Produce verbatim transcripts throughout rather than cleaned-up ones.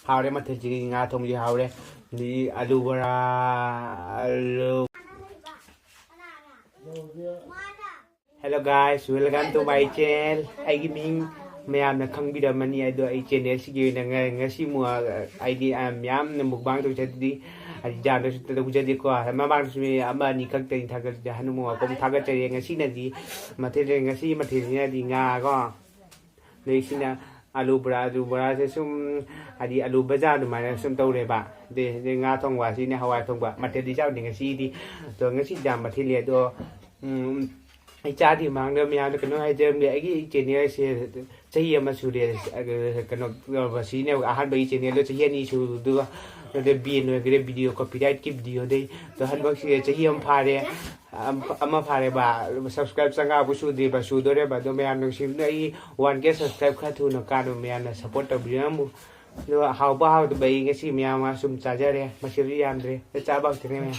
ꯍꯥꯎꯔꯦ, ꯃꯊꯦꯜꯁꯤꯒꯤ ꯉꯥ ꯊꯣꯡꯕꯁꯤ ꯍꯥꯎꯔꯦ꯫ ꯑꯗꯒꯤ ꯑꯂꯨ ꯕꯣꯔꯥ, ꯑꯂꯨ꯫ Hello guys, welcome to my channel. ꯑꯩꯒꯤ ꯃꯤꯡ ꯃꯌꯥꯝꯅ ꯈꯪꯕꯤꯔꯝꯃꯅꯤ꯫ ꯑꯗꯣ ꯑꯩ ꯆꯦꯅꯦꯜꯁꯤꯒꯤ ꯑꯣꯏꯅ ꯉ-, ꯉꯁꯤ ꯑꯃꯨꯛ, ꯑ, ꯑꯩꯗꯤ, ꯑ, ꯌꯥꯝꯅ ꯃꯨꯛꯕꯥꯡ ꯇꯧꯖꯗꯦ꯫ ꯍꯥꯏꯗꯤ ꯌꯥꯝꯅꯁꯨ ꯇꯧꯖꯗꯦꯀꯣ꯫ ꯃꯃꯥꯡꯗꯁꯨ ꯃꯤ ꯑꯃ ꯑꯅꯤ ꯈꯛꯇꯅꯤ ꯊꯥꯒꯠꯆꯩ꯫ ꯍꯅꯨ ꯃꯨꯛ ꯑꯃꯨꯛ ꯊꯥꯒꯠꯆꯔꯤ꯫ ꯉꯁꯤꯅꯗꯤ ꯃꯊꯦꯜ, ꯉꯁꯤꯒꯤ ꯃꯊꯦꯜꯁꯤꯅꯗꯤ ꯉꯥ ꯀꯣ꯫ ꯑꯗꯩ ꯁꯤꯅ ꯑꯂꯨ ꯕꯣꯔꯥ, ꯑꯂꯨ ꯕꯣꯔꯥꯁꯦ ꯁꯨꯝ ꯍꯥꯏꯗꯤ ꯑꯂꯨ ꯕꯖꯥꯔ ꯑꯗꯨꯃꯥꯏꯅ ꯁꯨꯝ ꯇꯧꯔꯦꯕ꯫ ꯑꯗꯩ, ꯑꯗꯩ ꯉꯥ ꯊꯣꯡꯕ ꯑꯁꯤꯅ ꯍꯋꯥꯏ ꯊꯣꯡꯕ꯫ ꯃꯊꯦꯜꯗꯤ ꯆꯥꯎꯗꯦ ꯉꯁꯤꯗꯤ꯫ ꯑꯗꯣ ꯉꯁꯤꯗꯤ ꯌꯥꯝ ꯃꯊꯦꯜꯂꯦ꯫ ꯑꯗꯣ, ꯎꯝ, ꯑꯩ ꯆꯥꯗ꯭ꯔꯤ ꯃꯃꯥꯡꯗ ꯃꯌꯥꯝꯗ ꯀꯩꯅꯣ ꯍꯥꯏꯖꯔꯝꯒꯦ꯫ ꯑꯩꯒꯤ ꯆꯦꯅꯦꯜꯁꯦ ꯆꯍꯤ ꯑꯃ ꯁꯨꯔꯦ, ꯑ, ꯀꯩꯅꯣ ꯇꯧꯕ꯫ ꯁꯤꯅꯦꯕ ꯑꯍꯥꯟꯕꯒꯤ ꯆꯦꯅꯦꯜꯗꯣ ꯆꯍꯤ ꯑꯅꯤ ꯁꯨꯕꯗꯨꯒ꯫ ꯑꯗꯩ ꯕꯦꯟ ꯑꯣꯏꯈ꯭ꯔꯦ, ꯚꯤꯗꯤꯑꯣ ꯀꯣꯄꯤꯔꯥꯏꯠꯀꯤ ꯚꯤꯗꯤꯑꯣꯗꯩ꯫ ꯑꯗꯣ ꯍꯟꯗꯛꯁꯤ ꯆꯍꯤ ꯑꯃ ꯐꯥꯔꯦ꯫ ꯑꯝ-, ꯑꯃ ꯐꯥꯔꯦꯕ, subscribe ꯆꯪꯉꯛꯄ ꯁꯨꯗ꯭ꯔꯤꯕ, ꯁꯨꯗꯣꯔꯦꯕ꯫ ꯑꯗꯣ ꯃꯌꯥꯝ ꯅꯨꯡꯁꯤꯕꯅ ꯑꯩ one K subscribe ꯈꯔ ꯊꯨꯅ ꯀꯥꯟꯅꯕ ꯃꯌꯥꯝꯅ support ꯇꯧꯕꯤꯔꯝꯃꯨ꯫ ꯑꯗꯣ ꯍꯥꯎꯕ ꯍꯥꯎꯇꯕ ꯑꯩ ꯉꯁꯤ ꯃꯌꯥꯝ ꯑꯃ ꯁꯨꯝ ꯆꯥꯖꯔꯦ꯫ ꯃꯁꯤꯗꯤ ꯌꯥꯝꯗ꯭ꯔꯦ꯫ ꯆꯥꯕ ꯍꯥꯎꯇ꯭ꯔꯦ ꯃꯌꯥꯝ꯫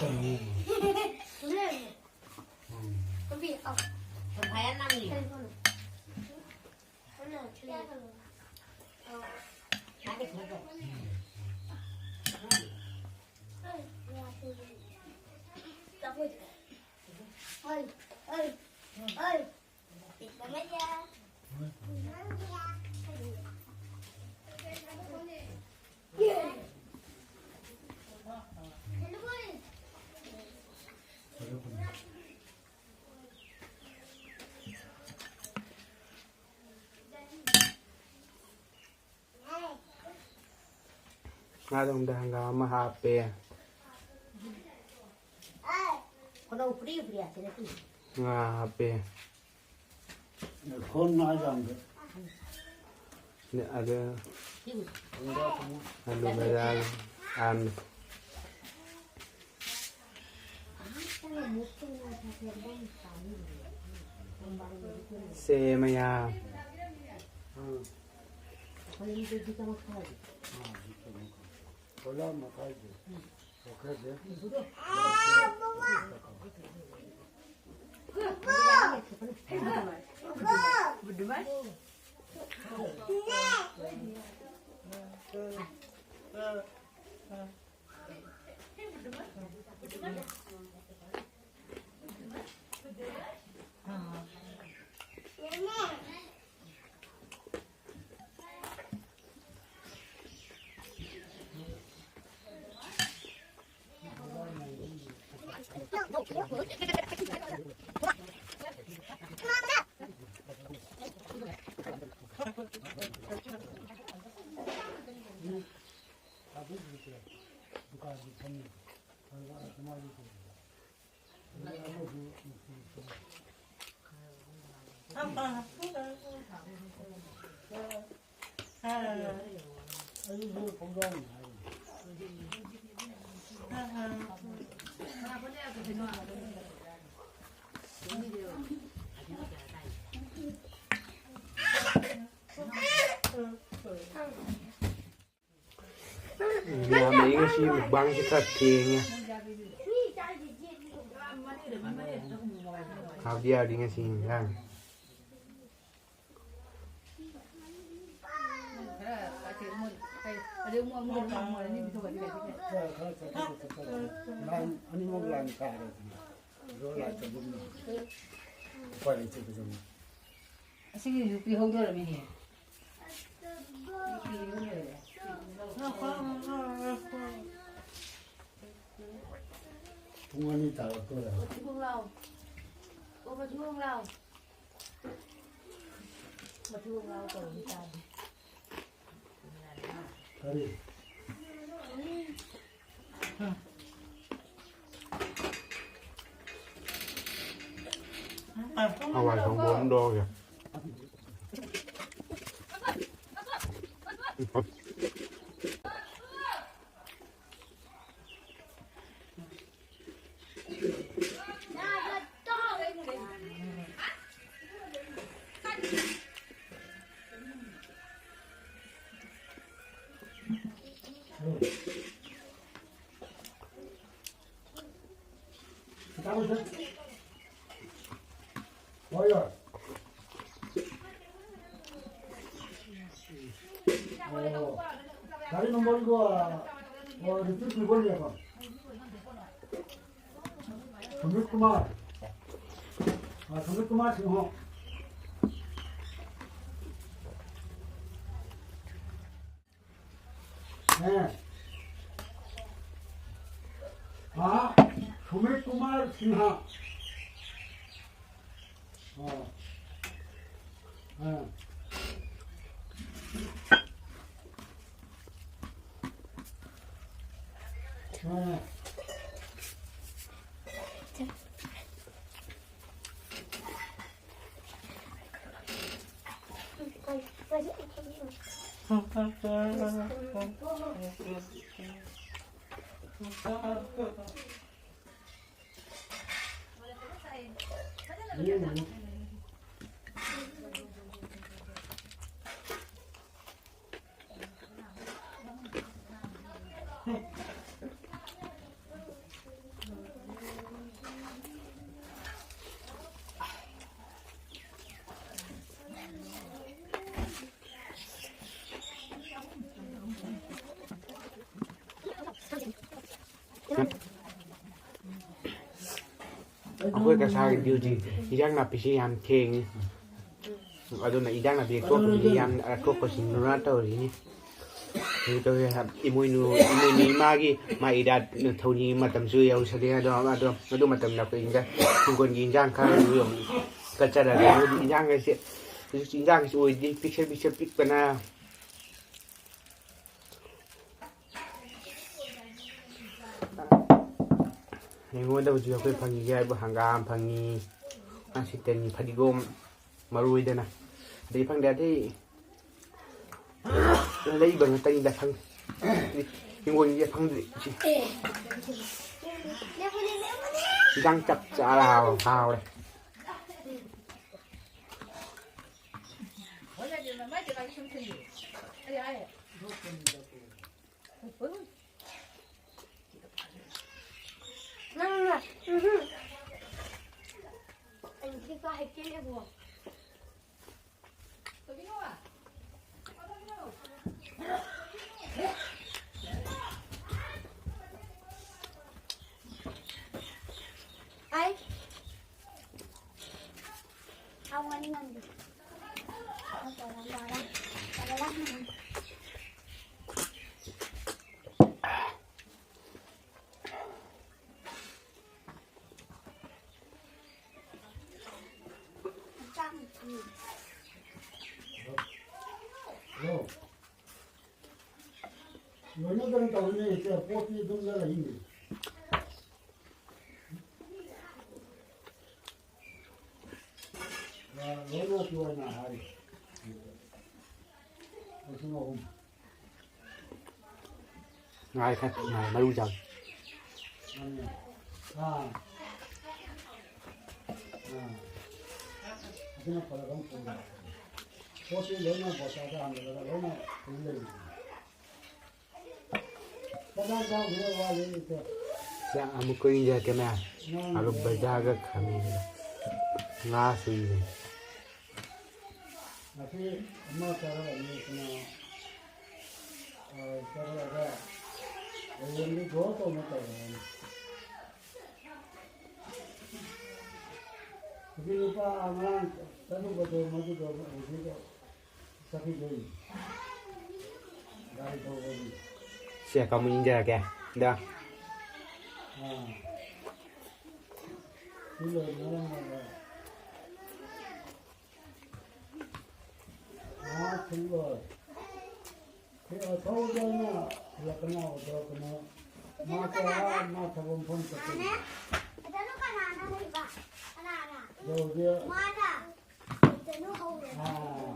ꯉꯥ ꯊꯣꯡꯕꯗ ꯍꯪꯒꯥꯝ ꯑꯃ ꯍꯥꯞꯄꯦ꯫ ꯉꯥ ꯍꯥꯞꯄꯦ꯫ ꯐꯣꯟ ꯉꯥ ꯌꯥꯝꯗꯦ꯫ ꯑꯗꯨ ꯑꯂꯨ ꯚꯖꯥ, ꯑꯥ꯫ ꯁꯦ ꯃꯌꯥꯝ꯫ ꯌꯥꯝꯃꯦ, ꯉꯁꯤ ꯃꯨꯛꯕꯥꯡꯁꯦ ꯈꯔ ꯊꯦꯡꯉꯦ꯫ ꯍꯥꯎꯗꯤ ꯍꯥꯎꯗꯤ ꯉꯁꯤ ꯏꯟꯖꯥꯡ꯫ ꯂꯥꯏꯟ ꯑꯅꯤꯃꯛ ꯂꯥꯏꯟ ꯀꯥꯔꯦꯗꯅ꯫ ꯑꯗꯣ ꯂꯥꯏꯟ ꯆꯠꯐꯝꯗꯣ ꯎꯄꯥꯏ ꯂꯩꯇꯦ ꯀꯩꯗꯧꯅꯤ? ꯑꯁꯤꯒꯤꯁꯨ ꯄꯤꯍꯧꯗꯣꯔꯃꯤꯅꯦ꯫ ꯄꯨꯡ ꯑꯅꯤ ꯇꯥꯔꯛꯇꯣꯔꯦ꯫ ꯃꯊꯤꯕꯣꯡ ꯂꯥꯎ꯫ ꯑꯣ, ꯃꯊꯤꯕꯣꯡ ꯂꯥꯎ꯫ ꯃꯊꯤꯕꯣꯡ ꯂꯥꯎ ꯇꯧꯔꯤ ꯇꯥꯗꯦ꯫ ꯀꯔꯤ? ꯍꯋꯥꯏ ꯊꯣꯡꯕ ꯑꯃ ꯂꯧꯔꯒꯦ꯫ ꯑꯣ, ꯒꯥꯔꯤ ꯅꯝꯕꯔꯗꯣ, ꯑ, ꯑ, ꯔꯤꯄꯤꯠ ꯄꯤꯕ ꯌꯥꯕ? ꯁꯨꯃꯤꯠ ꯀꯨꯃꯥꯔ꯫ ꯑ, ꯁꯨꯃꯤꯠ ꯀꯨꯃꯥꯔ ꯁꯤꯡꯍ꯫ ꯑꯦ꯫ ꯑ, ꯁꯨꯃꯤꯠ ꯀꯨꯃꯥꯔ ꯁꯤꯡꯍ꯫ ꯑ꯫ ꯑ꯫ ꯑ꯫ ꯑꯩꯈꯣꯏ ꯀꯁꯥꯔꯒꯤꯗꯤ ꯍꯧꯖꯤꯛ ꯏꯟꯖꯥꯡ ꯅꯥꯄꯤꯁꯤ ꯌꯥꯝ ꯊꯦꯡꯉꯤ꯫ ꯑꯗꯨꯅ ꯏꯟꯖꯥꯡ ꯅꯥꯄꯤ ꯍꯦꯛꯇꯣꯛꯄꯁꯤ ꯌꯥꯝ ꯑꯇꯣꯞꯄꯁꯤꯡꯗꯨꯅ ꯇꯧꯔꯤꯅꯤ꯫ ꯀꯩꯅꯣ ꯇꯧꯋꯦ, ꯏꯃꯣꯏꯅꯨ, ꯏꯃꯣꯏꯅꯨ ꯏꯃꯥꯒꯤ ꯃꯥ ꯏꯔꯥꯠ ꯊꯧꯅꯤ ꯃꯇꯝꯁꯨ ꯌꯧꯁꯜꯂꯦ꯫ ꯑꯗꯣ, ꯑꯗꯣ, ꯑꯗꯨ ꯃꯇꯝꯗ ꯑꯩꯈꯣꯏ ꯏꯟꯖꯥꯡ, ꯍꯤꯡꯒꯣꯜꯒꯤ ꯏꯟꯖꯥꯡ ꯈꯔꯁꯨ ꯑꯗꯨꯝ ꯀꯠꯆꯔꯒꯦ꯫ ꯑꯗꯨꯗꯤ ꯏꯟꯖꯥꯡ ꯑꯁꯦ, ꯍꯧꯖꯤꯛꯇꯤ ꯏꯟꯖꯥꯡꯁꯤ ꯑꯣꯏꯗꯦ, ꯄꯤꯛꯁꯛ ꯄꯤꯛꯁꯛ ꯄꯤꯛꯄꯅ꯫ ꯑꯩꯉꯣꯟꯗ ꯍꯧꯖꯤꯛ ꯑꯩꯈꯣꯏ ꯐꯪꯉꯤꯁꯦ ꯍꯥꯏꯕꯨ ꯍꯪꯒꯥꯝ ꯐꯪꯉꯤ, ꯉꯥꯁꯤꯇꯅꯤ, ꯐꯗꯤꯒꯣꯝ, ꯃꯔꯨ ꯑꯣꯏꯗꯅ꯫ ꯑꯗꯩ ꯐꯪꯗꯦ, ꯑꯇꯩ ꯂꯩꯕ ꯉꯥꯛꯇꯅꯤꯗ ꯐꯪ-, ꯍꯤꯡꯒꯣꯜꯒꯤꯗꯤ ꯐꯪꯗ꯭ꯔꯤ꯫ ꯏꯟꯖꯥꯡ ꯆꯞ ꯆꯥꯔꯦ, ꯍꯥꯎ-, ꯍꯥꯎꯔꯦ꯫ ꯂꯣꯏꯅꯗꯅ ꯇꯧꯔꯤꯅꯦ, ꯏꯆꯦ, ꯄꯣꯠꯇꯤ ꯑꯗꯨꯝ ꯂꯩꯔꯤꯅꯦ꯫ ꯑ, ꯂꯣꯏꯅ ꯄꯤꯌꯣꯅ ꯍꯥꯏꯔꯤ꯫ ꯂꯤꯁꯤꯡ ꯑꯍꯨꯝ꯫ ꯉꯥꯏ ꯈꯔ ꯉꯥꯏ, ꯃꯔꯨ ꯆꯥꯎ꯫ ꯑꯥ꯫ ꯑꯥ꯫ ꯑꯗꯨꯅ ꯐꯔꯛ ꯑꯃ ꯄꯨꯔꯦ꯫ ꯄꯣꯠꯇꯤ ꯂꯣꯏꯅ ꯕꯣꯁꯥꯗ ꯍꯥꯟꯒꯠꯂꯒ ꯂꯣꯏꯅ ꯄꯨ ꯂꯩꯔꯤꯅꯤ꯫ ꯆꯥꯛ ꯆꯥ ꯆꯥꯎꯈꯤꯔꯣꯏ, ꯋꯥꯠꯂꯤ ꯏꯆꯦ꯫ ꯆꯥꯛ ꯑꯃꯨꯛ ꯀꯨꯏꯅ ꯆꯠꯀꯅꯦ꯫ ꯉꯥ ꯑꯂꯨ ꯂꯩꯔꯦ꯫ ꯕꯖꯥꯔꯒ ꯈꯥꯃꯦꯟꯒ ꯉꯥ ꯁꯨꯏꯅꯦ꯫ ꯉꯁꯤ ꯑꯃ ꯆꯥꯔꯛꯑꯅꯤ, ꯀꯩꯅꯣ, ꯑ, ꯆꯥꯔꯛꯑꯒ ꯍꯌꯦꯡꯗꯤ ꯒ꯭ꯔꯣ ꯇꯧꯅ ꯇꯧꯔꯛꯑꯅꯤ꯫ ꯍꯧꯖꯤꯛ ꯂꯨꯄꯥ ꯑꯉꯥꯡ ꯆꯠꯂꯨꯕꯗꯣ ꯃꯗꯨꯗꯣ ꯍꯧꯖꯤꯛ ꯆꯠꯈꯤꯗꯣꯏꯅꯤ꯫ ꯒꯥꯔꯤ ꯊꯧꯕꯒꯤ꯫ ꯁꯦ, ꯀꯥꯃꯨ ꯏꯟꯖꯔꯛꯀꯦ꯫ ꯗ꯫ ꯑꯥ꯫ ꯁꯤ ꯂꯣꯏꯅꯔꯝꯃꯒ꯫ ꯃꯥ ꯊꯤꯜꯂꯣꯏ꯫ ꯁꯤ ꯑꯊꯧꯕꯅ ꯊꯤꯜꯂꯛꯀꯅꯤ ꯍꯥꯏꯕꯗꯣ ꯀꯩꯅꯣ, ꯃꯥ ꯀꯌꯥ ꯃꯥ ꯊꯕꯛ ꯃꯐꯝ ꯆꯠꯀꯅꯤ꯫ ꯑꯗꯣ ꯍꯧꯖꯤꯛ, ꯑꯥ,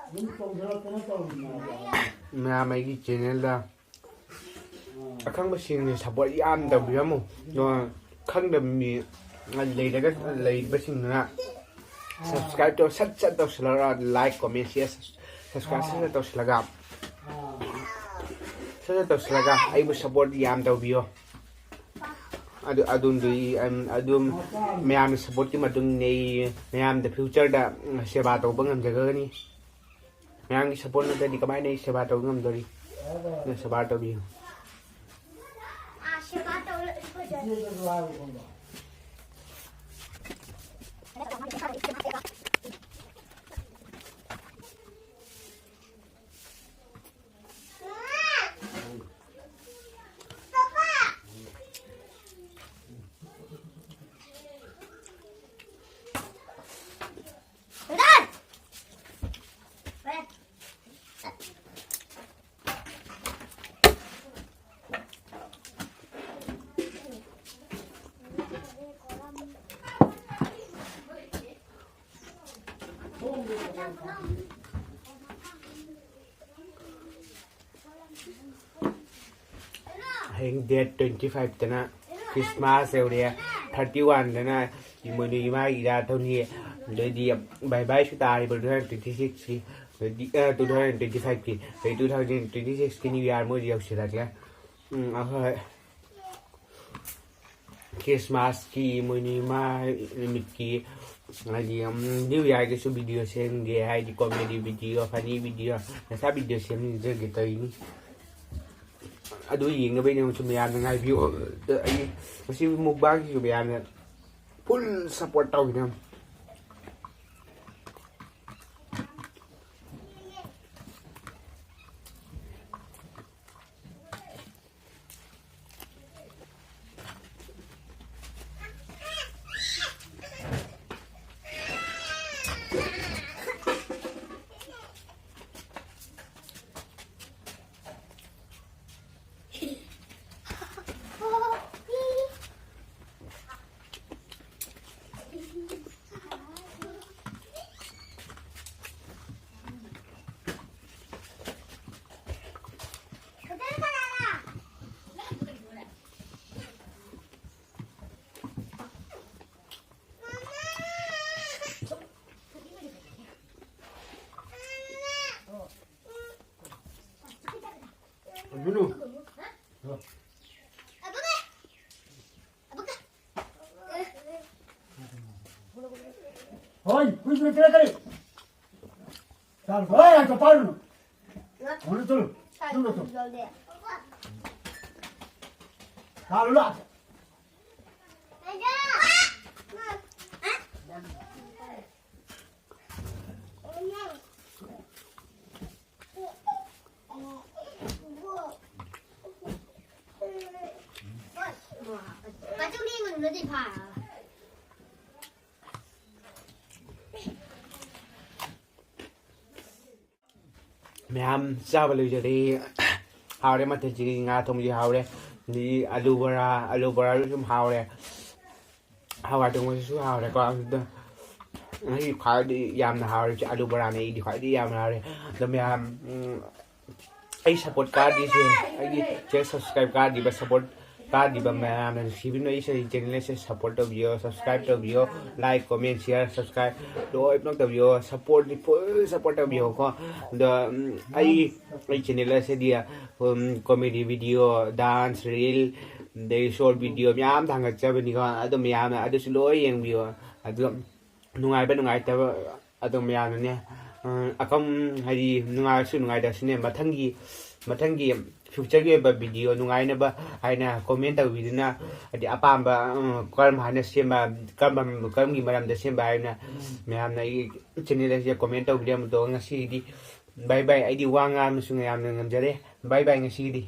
ꯑꯗꯨꯝ ꯇꯧꯖꯔꯛꯇꯅ ꯇꯧꯔꯤꯅꯦ ꯍꯥꯏꯕ꯫ ꯃꯌꯥꯝ ꯑꯩꯒꯤ ꯆꯦꯅꯦꯜꯗ ꯑꯈꯪꯕꯁꯤꯡꯅ ꯁꯞꯄꯣꯔꯠ ꯌꯥꯝ ꯇꯧꯕꯤꯔꯝꯃꯨ꯫ ꯑꯗꯨꯒ ꯈꯪꯗꯕ ꯃꯤ ꯂꯩꯔꯒ, ꯂꯩꯔꯤꯕꯁꯤꯡꯗꯨꯅ ꯁꯕꯁꯀ꯭ꯔꯥꯏꯕ ꯇꯧ-, ꯁꯠ ꯁꯠ ꯇꯧꯁꯤꯜꯂꯒ, ꯂꯥꯏꯛ, ꯀꯣꯃꯦꯟ, ꯁꯤꯌꯔ, ꯁꯕꯁꯀ꯭ꯔꯥꯏꯕ ꯁꯠ ꯁꯠ ꯇꯧꯁꯤꯜꯂꯒ, ꯁꯠ ꯁꯠ ꯇꯧꯁꯤꯜꯂꯒ ꯑꯩꯕꯨ ꯁꯞꯄꯣꯔꯠ ꯌꯥꯝ ꯇꯧꯕꯤꯌꯣ꯫ ꯑꯗꯨ, ꯑꯗꯨꯝꯗꯨ ꯑꯗꯨꯝ ꯃꯌꯥꯝꯅ ꯁꯞꯄꯣꯔꯠꯀꯤ ꯃꯇꯨꯡ ꯏꯟꯅ ꯑꯩ ꯃꯌꯥꯝꯗ ꯐ꯭ꯌꯨꯆꯔꯗ ꯁꯦꯕꯥ ꯇꯧꯕ ꯉꯝꯖꯒꯅꯤ꯫ ꯃꯌꯥꯝꯒꯤ ꯁꯞꯄꯣꯔꯠ ꯅꯠꯇ꯭ꯔꯗꯤ ꯀꯃꯥꯏꯅ ꯑꯩ ꯁꯦꯕꯥ ꯇꯧꯕ ꯉꯝꯗꯣꯔꯤ? ꯑꯗꯨꯅ ꯁꯦꯕꯥ ꯇꯧꯕꯤꯌꯨ꯫ ꯑꯥ, ꯁꯦꯕꯥ ꯇꯧꯔ ꯐꯖꯅ꯫ ꯍꯌꯦꯡ date twenty five ꯇꯅ Christmas ꯌꯧꯔꯛꯑꯦ, thirty one ꯗꯅ ꯏꯃꯣꯏꯅꯨ ꯏꯃꯥꯒꯤ ꯏꯔꯥꯠ ꯇꯧꯅꯤ꯫ ꯑꯗꯩꯗꯤ bye bye ꯁꯨ ꯇꯥꯔꯤꯕ two thousand twenty six ꯀꯤ, ꯑꯗꯩꯗꯤ two thousand twenty five ꯀꯤ, ꯑꯗꯩ two thousand twenty six ꯀꯤ new year ꯃꯣꯏꯗꯤ ꯌꯧꯁꯤꯜꯂꯛꯂꯦ꯫ ꯎꯝ, ꯑꯩꯈꯣꯏ Christmas ꯀꯤ, ꯏꯃꯣꯏꯅꯨ ꯏꯃꯥ ꯅꯨꯃꯤꯠꯀꯤ, ꯍꯥꯏꯗꯤ, ꯎꯝ, new year ꯒꯤꯁꯨ video ꯁꯦꯝꯒꯦ, ꯍꯥꯏꯗꯤ comedy video, funny video, ꯅꯁꯥ video ꯁꯦꯝꯅꯤꯡꯖꯒꯦ ꯇꯧꯔꯤꯅꯤ꯫ ꯑꯗꯨ ꯌꯦꯡꯅꯕꯩꯅꯦ ꯃꯌꯥꯝꯅ ꯉꯥꯏꯕꯤꯌꯨ꯫ ꯑꯩ ꯃꯁꯤ mukbang ꯁꯤꯁꯨ ꯃꯌꯥꯝꯅ full support ꯇꯧꯕꯤꯅꯕ꯫ ꯍꯣꯏ, ꯀꯨꯏꯅ ꯆꯠꯂꯛꯀꯅꯤ꯫ ꯆꯥꯔꯣ, ꯍꯣꯏ, ꯌꯥꯝ ꯆꯞꯄꯥꯔꯨꯅꯨ꯫ ꯍꯣꯏ, ꯆꯠꯂꯨ, ꯆꯠꯂꯨ, ꯆꯠꯂꯨ꯫ ꯆꯥꯔꯨ ꯂꯥꯛꯑꯣ꯫ ꯃꯌꯥꯝ ꯆꯥꯕ ꯂꯣꯏꯖꯔꯦ꯫ ꯍꯥꯎꯔꯦ, ꯃꯊꯦꯜꯁꯤꯗꯤ ꯉꯥ ꯊꯣꯡꯕꯁꯤ ꯍꯥꯎꯔꯦ, ꯑꯗꯒꯤ ꯑꯂꯨ ꯕꯣꯔꯥ, ꯑꯂꯨ ꯕꯣꯔꯥꯁꯨ ꯁꯨꯝ ꯍꯥꯎꯔꯦ, ꯍꯋꯥꯏ ꯊꯣꯡꯕꯁꯤꯁꯨ ꯍꯥꯎꯔꯦꯀꯣ꯫ ꯑꯗꯨꯗ ꯑꯩ ꯈ꯭ꯋꯥꯏꯗꯒꯤ ꯌꯥꯝꯅ ꯍꯥꯎꯔꯤꯁꯦ ꯑꯥꯂꯨ ꯕꯣꯔꯥꯅꯦ꯫ ꯑꯩꯗꯤ ꯈ꯭ꯋꯥꯏꯗꯒꯤ ꯌꯥꯝꯅ ꯍꯥꯎꯔꯦ꯫ ꯑꯗꯣ ꯃꯌꯥꯝ, ꯎꯝ, ꯑꯩ ꯁꯞꯄꯣꯔꯠ ꯀꯥꯗ꯭ꯔꯤꯁꯦ, ꯑꯩꯒꯤ ꯆꯦꯅꯦꯜ ꯁꯕꯁꯀ꯭ꯔꯥꯏꯕ ꯀꯥꯗ꯭ꯔꯤꯕ, ꯁꯞꯄꯣꯔꯠ ꯀꯥꯗ꯭ꯔꯤꯕ ꯃꯌꯥꯝꯅ ꯅꯨꯡꯁꯤꯕꯤꯅ ꯑꯩ ꯆꯦꯅꯦꯜꯁꯦ ꯁꯞꯄꯣꯔꯠ ꯇꯧꯕꯤꯌꯣ, ꯁꯕꯁꯀ꯭ꯔꯥꯏꯕ ꯇꯧꯕꯤꯌꯣ, ꯂꯥꯏꯛ, ꯀꯣꯃꯦꯟ, ꯁꯤꯌꯥꯔ, ꯁꯕꯁꯀ꯭ꯔꯥꯏꯕ ꯂꯣꯏꯅꯃꯛ ꯇꯧꯕꯤꯌꯣ꯫ ꯁꯞꯄꯣꯔꯠꯇꯤ ꯐꯨꯜ ꯁꯞꯄꯣꯔꯠ ꯇꯧꯕꯤꯌꯣꯀꯣ꯫ ꯑꯗꯣ, ꯎꯝ, ꯑꯩ, ꯑꯩ ꯆꯦꯅꯦꯜ ꯑꯁꯤꯗꯤ, ꯎꯝ, ꯀꯣꯃꯦꯗꯤ ꯚꯤꯗꯤꯑꯣ, ꯗꯥꯟꯁ, ꯔꯤꯜ, ꯑꯗꯩ ꯁꯣꯔꯠ ꯚꯤꯗꯤꯑꯣ ꯃꯌꯥꯝ ꯊꯥꯡꯒꯠꯆꯕꯅꯤꯀꯣ꯫ ꯑꯗꯨ ꯃꯌꯥꯝꯅ ꯑꯗꯨꯁꯨ ꯂꯣꯏ ꯌꯦꯡꯕꯤꯌꯣ꯫ ꯑꯗꯨꯒ ꯅꯨꯡꯉꯥꯏꯕ ꯅꯨꯡꯉꯥꯏꯇꯕ ꯑꯗꯨꯝ ꯃꯌꯥꯝꯅꯅꯦ, ꯑ, ꯑꯀꯝ-, ꯍꯥꯏꯗꯤ ꯅꯨꯡꯉꯥꯏꯔꯁꯨ ꯅꯨꯡꯉꯥꯏꯇ꯭ꯔꯁꯨꯅꯦ, ꯃꯊꯪꯒꯤ, ꯃꯊꯪꯒꯤ ꯐ꯭ꯌꯨꯆꯔꯒꯤ ꯑꯣꯏꯕ ꯚꯤꯗꯤꯑꯣ ꯅꯨꯡꯉꯥꯏꯅꯕ ꯍꯥꯏꯅ ꯀꯣꯃꯦꯟ ꯇꯧꯕꯤꯗꯨꯅ, ꯍꯥꯏꯗꯤ ꯑꯄꯥꯝꯕ, ꯑ, ꯀꯔꯝ ꯍꯥꯏꯅ ꯁꯦꯝꯕ, ꯀꯔꯝꯕ, ꯀꯔꯝꯒꯤ ꯃꯔꯝꯗ ꯁꯦꯝꯕ ꯍꯥꯏꯅ ꯃꯌꯥꯝꯅ ꯑꯩꯒꯤ ꯆꯦꯅꯦꯜ ꯑꯁꯤꯗ ꯀꯣꯃꯦꯟ ꯇꯧꯕꯤꯔꯝꯕꯗꯣ꯫ ꯉꯁꯤꯒꯤꯗꯤ ꯕꯥꯏ ꯕꯥꯏ꯫ ꯑꯩꯗꯤ ꯋꯥ ꯉꯥꯡꯕꯁꯨ ꯌꯥꯝꯅ ꯉꯝꯖꯔꯦ꯫ ꯕꯥꯏ ꯕꯥꯏ ꯉꯁꯤꯒꯤꯗꯤ꯫